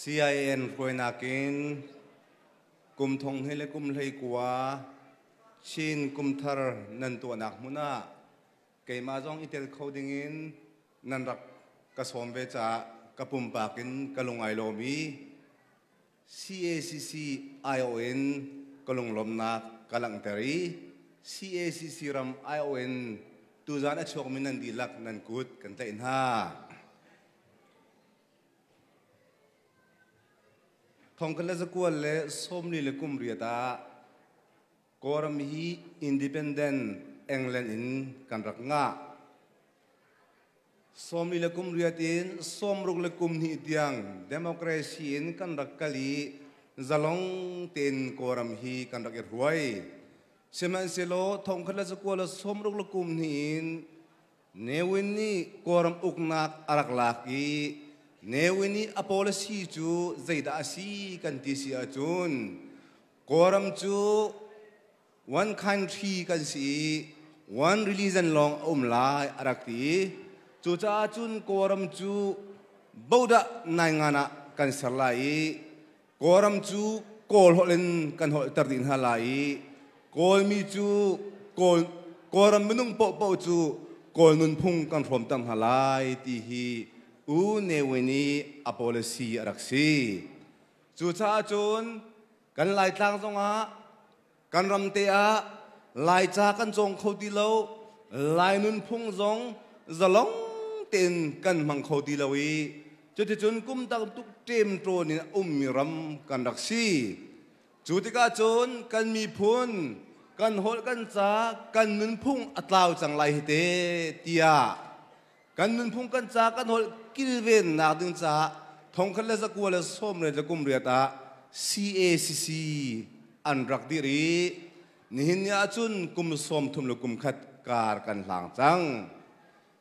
CIN hruainak in kum thong hnih le kum 19 Chin Kumthar nan tuahnak hmun ah keimah zong i tel kho dingin nan rak ka sawm ve caah ka pumpak in ka lung ai lawm i CACC aiawh in ka lunglawmhnak ka langhter i CACC ram aiawh in tuzaan a chuakmi nan dihlak nan kut kan tlaih hna. Thongkhat le zakual le sawmli le kum riat ah Kawlram hi independent England in kan rak ngah. Sawmli le kum riat in 60 le kum hnih tiang democracy in kan rak kal i zalong tein Kawlram hi kan rak i hruai. Sihmanhsehlaw thongkhat le zakua le 60 le kum hnih in Ne Win nih Kawlram uknak a rak lak i Ne Win nih a policy cu zeidah a si kan ti si ahcun Kawlram cu one country kan si i one religion lawng a um lai a rak ti i cucaah cun Kawlram cu bodah naingan ah kan ser lai i Kawlram cu Kawl holh in kan holhter dih hna lai i Kawlmi cu Kawl Kawlram minung paohpaoh cu Kawl nunphung kan hrawmter hna lai ti hi U Ne Win i a policy a rak si. Cucaah cun kan Laitlang zongah kan ramte ah Laica kan cawng kho ti lo, Lai nunphung zong zalong tein kan hmang kho ti lo i cuticun kum tam tuk ṭemṭawn in a ummi ram kan rak si. Cu tikah cun kan miphun, kan holh, kan ca, kan nunphung a tlau cang lai hi te tiah kan nunphung kan ca kan holh kilvennak ding caah thongkhat le zakua le sawmriat le kum riat ah CACC an rak dir i nihin ni ahcun kum 30 le kum khat kar kan hlang cang.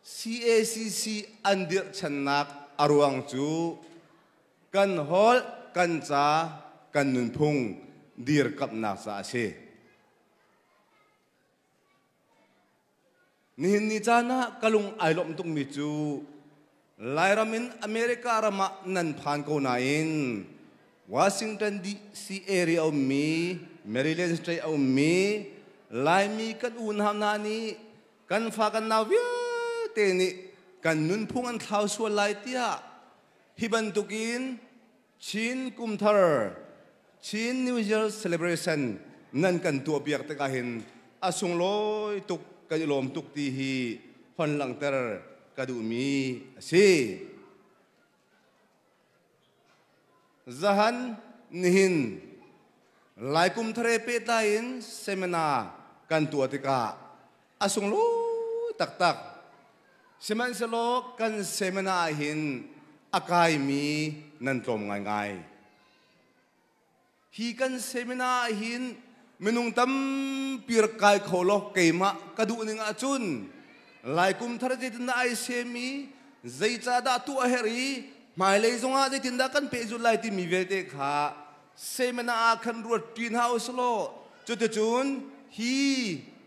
CACC an dirh channak a ruang cu kan holh, kan ca, kan nunphung dirkamhnak caah a si. Nihin ni caan ah ka lung ai lawmh tukmi cu Lairam in America ram ah nan phan ko nain Washington DC area a ummi, Maryland State a ummi Laimi kan unau hna nih kan fa kan nau vialte nih kan nunphung an thlau sual lai tiah hi bantukin Chin Kumthar Chin New Year Celebration nan kan tuahpiak tikah hin a sunglawi tuk kan i lawm tuk ti hi hon langhter ka duhmi a si. Zahan nihin Lai Kum Thar he pehtlai in seminar kan tuah tikah a sunglawi taktak. Sihmanhsehlaw kan seminar ah hin a kaimi nan tlawm ngaingai. Hi kan seminar ah hin minung tampi rak kai kho law keimah ka duh ning ahcun Lai Kum Thar zeitindah ai sem i zeicahdah tuah a herh i hmailei zongah zeitindah kan pehzulh lai timi vialte kha seminar ah khan ruat ṭi hna usilaw cuticun hi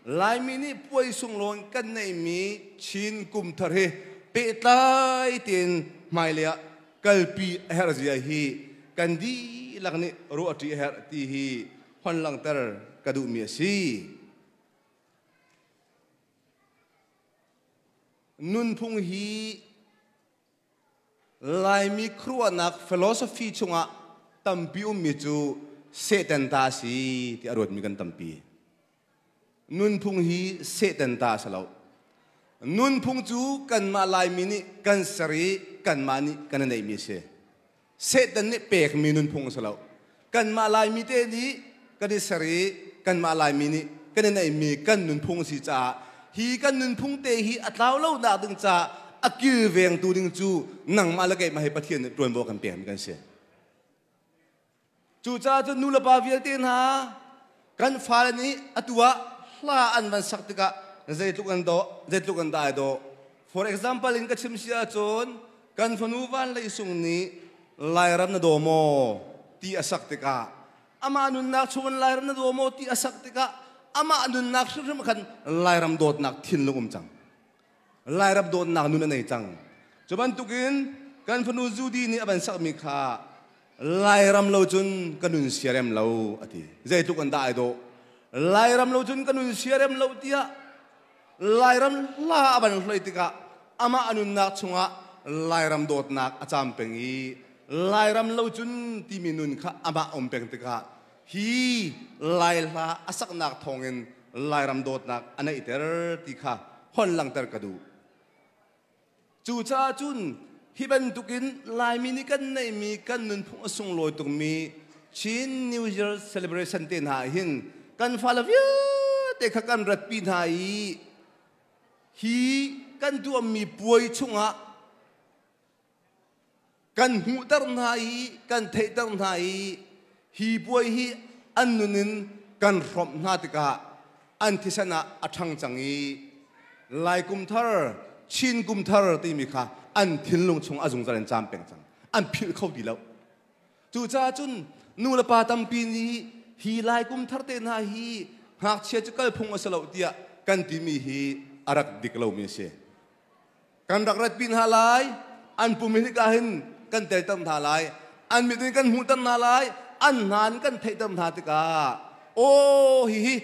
Laimi nih puai sunglawi kan neihmi Chin Kum Thar hi pehtlai tein hmailei ah kalpi a herh zia hi kan dihlak nih ruah ṭi a herh ti hi hon langhter ka duhmi a si. Nunphung hi Laimi khuaruahnak philosophy chungah tampi ummi cu Satan ta a si ti a ruatmi kan tampi. Nunphung hi Satan ta a si lo. Nunphung cu kanmah Laimi nih kan ser i kanmah nih kan i neihmi a si. Satan nih pekmi nunphung a si lo. Kanmah Laimi te nih kan i ser i kanmah Laimi nih kan i neihmi kan nunphung a si caah hi kan nunphung te hi a tlau lo nak ding caah a kilvengtu ding cu nangmah le keimah hi Pathian nih ṭuanvo kan pekmi kan si. Cucaah cun nu le pa vialte hna kan fale nih atu ah hla an van sak tikah zeitluk an dawh, zeitluk an dai dawh. For example in ka chim si ahcun kan fanu Van Lei Sung nih Lairam na daw maw ti a sak tikah amah nunnak chungin Lairam na daw maw ti a sak tikah amah nunnak hrimhrim khan Lairam dawtnak thinlung um cang. Lairam dawtnak nun a nei cang. Cu bantukin kan fanu Judy nih a van sakmi kha. Lairam lo cun ka nun siarem lo a ti. Zeitluk an dah ai dawh. Lairam lo cun ka nun siarem lo tiah Lairam hla a van hloi tikah amah a nunnak chungah Lairam dawtnak a caam peng i Lairam lo cun timi nun kha amah um peng tikah hi Lai hla a saknak thawngin Lairam dawtnak a neihter ti kha hon langhter ka duh. Cucaah cun hi bantukin Laimi nih kan neihmi kan nunphung a sunglawi tukmi Chin New Year celebration te hna hin kan fale vialte kha kan ratpi hna i hi kan tuahmi puai chungah kan hmuhter hna i kan theihter hna i hi puai hi an nun in kan hrawmh hna tikah an thisen ah a ṭhang cang i Lai kum thar, Chin kum thar timi kha an thinlung chung a zungzal in caam peng cang. An philh kho ti lo. Cucaah cun nu le pa tampi nih hi Lai kum thar te hna hi ngakchia cu kal phung a si lo tiah kan timi hi a rak dik lomi a si. Kan rak ratpi hna lai, an pum hi hika hin kan telter hna lai, an mit in kan hmuhter hna lai, an hna in kan theihter hna tikah aw hihi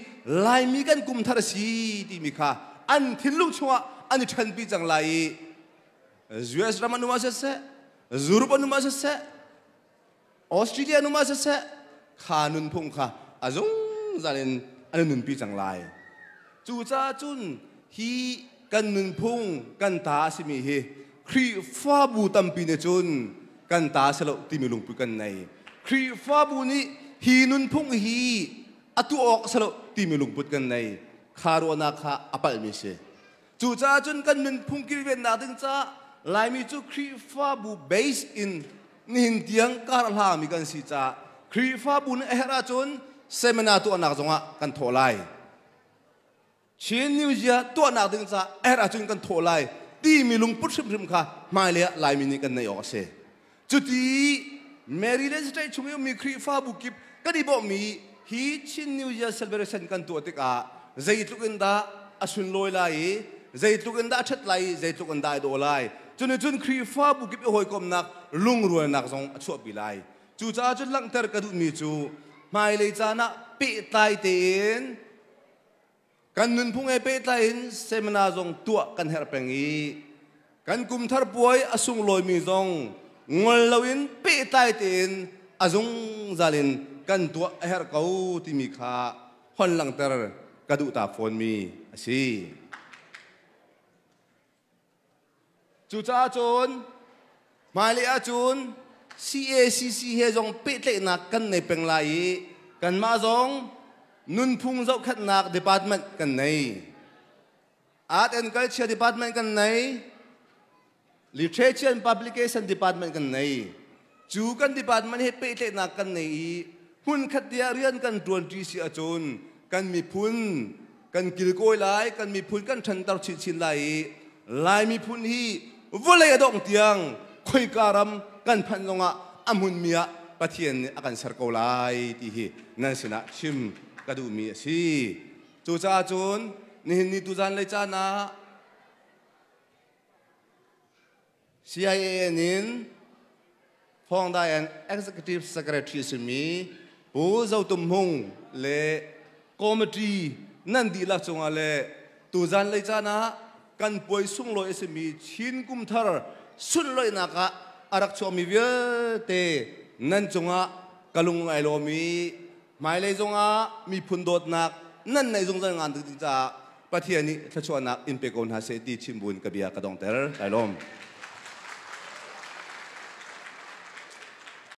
Laimi kan kum thar a si timi kha an thinlung chungah an i ṭhanpi cang lai i US ram an um ah siseh, Europe an um ah siseh, Australia an um ah siseh, kha nunphung kha a zungzal in an nunpi cang lai. Cucaah cun hi kan nunphung kan ta a simi hi Khrihfabu tampi nih cun kan ta si lo timi lungput kan nei. Khrihfabu nih hi nunphung hi a tuah awk a si lo timi lungput kan nei. Kha ruahnak kha a palhmi si. Cucaah cun kan nunphung kilvennak ding caah Laimi cu Khrihfabu base in nihin tiang kar a hlangmi kan si caah Khrihfabu nih a herh ahcun seminar tuahnak zongah kan thawh lai. Chin New Year tuahnak ding caah a herh ahcun kan thawh lai timi lungput hrimhrim kha hmailei ah Laimi nih kan neih awk a si. Cuti Maryland State chung i ummi Khrihfabu kip kan i bawmhmi hi Chin New Year celebration kan tuah tikah zeitluk in dah a sunlawi lai i zeitluk in dah a ṭhat lai i zeitluk in dah ai dawh lai. Cunih cun Khrihfabu kip i hawikomhnak lungrualnak zong a chuahpi lai. Cucaah cun langhter ka duhmi cu hmailei caan ah pehtlai tein Kan nunphung he pehtlai in seminar zong tuah kan herh peng i kan kumthar puai a sunglawimi zong ngol loin pehtlai tein a zungzal in kan tuah a herh ko timi kha hon langhter ka duh ta fawnmi a si. Cucaah cun hmailei ahcun CACC he zong pehtlaihnak kan nei peng lai i kanmah zong nunphung zohkhenhnak department kan nei. Art and Culture Department kan nei. Literature and Publication Department kan nei. Cu kan department he pehtlaihnak kan nei i hmunkhat tiah rian kan ṭuanṭi si ahcun kan miphun kan kilkawi lai, kan miphun kan ṭhanter chinchin lai i Lai miphun hi vawlei a dongh tiang khoika ram kan phanh zongah a hmunmi ah Pathian nih a kan ser ko lai ti hi nan sinah chim ka duhmi a si. Cucaah cun nihin ni tuzan lei caan ah CIAN in Thawngdai and Executive Secretary simi Pu Zo Tum Hmung le committee nan dihlak cungah le tuzan lei caan ah kan puai sunglawi a simi Chin Kum Thar sunlawinak ah a rak chuakmi vialte nan cungah ka lung ai lawm i hmailei zongah miphun dawtnak nan neih zungzal ngan ding caah Pathian nih thluachuahnak in pe ko hna seh ti chim buin ka bia ka donghter. Kai lawm.